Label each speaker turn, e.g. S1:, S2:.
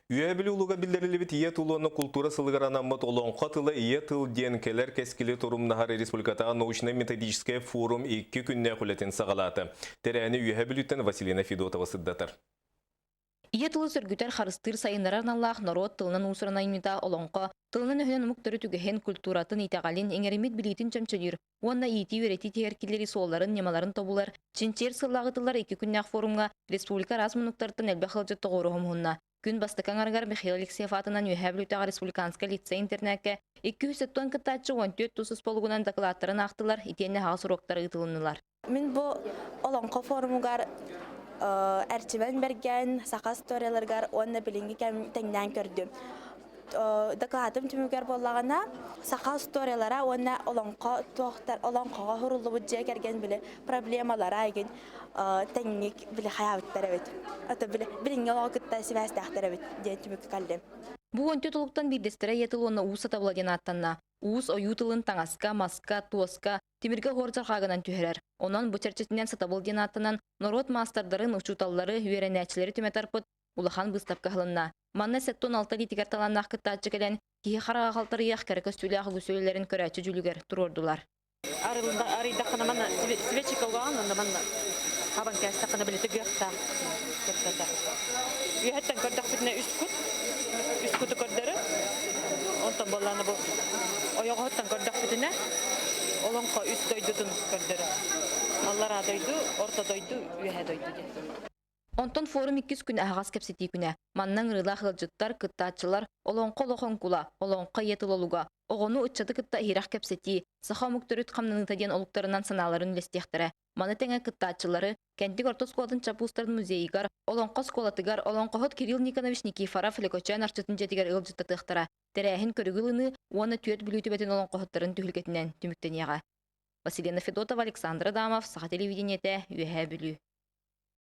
S1: Үөһээ Бүлүү улууга биллэриллибит Ийэ тыл уонна култуура сылыгар анаммыт Олоҥхо тыла ийэ тыл диэн кэлэр кэскили торумнаһар республикатааҕы научнай-методическай форум икки күннээх үлэтин саҕалаата. Тэрээһини Үөһээ Бүлүүттэн Василина Федотова сырдатар.
S2: Ийэ тылы сөргүтэр, харыстыыр, сайыннарар аналлаах норуот тылынан уусуран айымньыта олоҥхо, тылынан-өһүнэн омук төрүт үгэһин, культуратын, итэҕэлин, иҥэриммит билиитин чөмчөлүүр уонна иитии-үөрэтии тиһэр киллэрии суолларын, ньымаларын тобулар, чинчийэр сыллааҕы тыллар икки күннээх форумҥа республика араас муннуктарыттан элбэх ыалдьыт тоҕуоруһа муһунна. Күн бастакы аҥарыгар Михаил Алексеев аатынан Үөһээ Бүлүүтээҕи республиканскай лицей-интернакка 270 кыттааччы 14 тус исполугунан дакылааттарын аахтылар, итиэннэ аһаҕас уруоктар ыытылыннылар.
S3: Мин бу Олоҥхо форумугар Эрчимэн Бэргэн саха историяларыгар уонна билиҥҥи кэм тэҥнээн көрдүм. Дакылаатым түмүгэр буоллаҕына, саха историялара уонна олоҥхо туохтар олоҥхоҕо суруллубут дьиэ кэргэн били проблемалара игин тэҥник били хайаабыттар эбит. Ото били билиҥҥи олоҕу кытта сибээстээхтэр эбит диэн түмүккэ кэллим.
S2: Бу 14 олуктан биирдэстэрэ ийэ тыл уонна уус сатабыла диэн ааттанна. Уус ойуу тылын таҥаска, маска, туоска, тимиргэ оһуор дьарҕаагынан түһэрэр. Онон бу чэрчитинэн сатабыл диэн ааттанан норуот маастардарын, учууталлары, үөрэнээччилэри түмэ тарпыт улахан быыстапка аһылынна. Манна 76 илиитигэр талааннаах кыттааччы кэлэн, киһи хараҕа халтарыйах кэрэ көстүүлээх үгүс үлэлэрин көрөөччү дьүүлүгэр туруордулар.
S4: Арыйдаххына манна свечика угаҕын онно манна хабан кээстэххинэ били тыгыахтаах кэпсэтэ. Үөһэттэн көрдөхпүтүнэ үс кут, үс куту көрдөрөр. Онтон буоллаана бу ойоҕоһуттан көрдөхпүтүнэ олоҥхо үс дойдутун көрдөрөр. Аллараа дойду, орто дойду, үөһээ дойду диэн.
S2: Онтон форум иккис күн аһаҕас кэпсэтии күнэ. Манна ыҥырыылаах ыалдьыттар, кыттааччылар Олоҥхо олох оҥкула, Олоҥхо ийэ тыл олуга, оҕону ыччаты кытта иһирэх кэпсэтии, саха омук төрүт хамнаныыта диэн олуктарынан санааларын үллэстиэхтэрэ. Маны тэҥэ кыттааччылары Кэнтик орто оскуолатын чапуустарын музейыгар, Олоҥхо оскуолатыгар олоҥхоһут Кирилл Никонович Никифоров Лөкөчөөн Арчытын дьиэтигэр ыалдьыттатыахтара. Тэрээһин көрүгү ылыныы уонна түөрт Бүлүү түбэтин олоҥхоһуттарын түһүлгэтинэн түмүктэниэҕэ. Василина Федотова, Александр Адамов, Саха телевидениетэ, Үөһээ Бүлүү.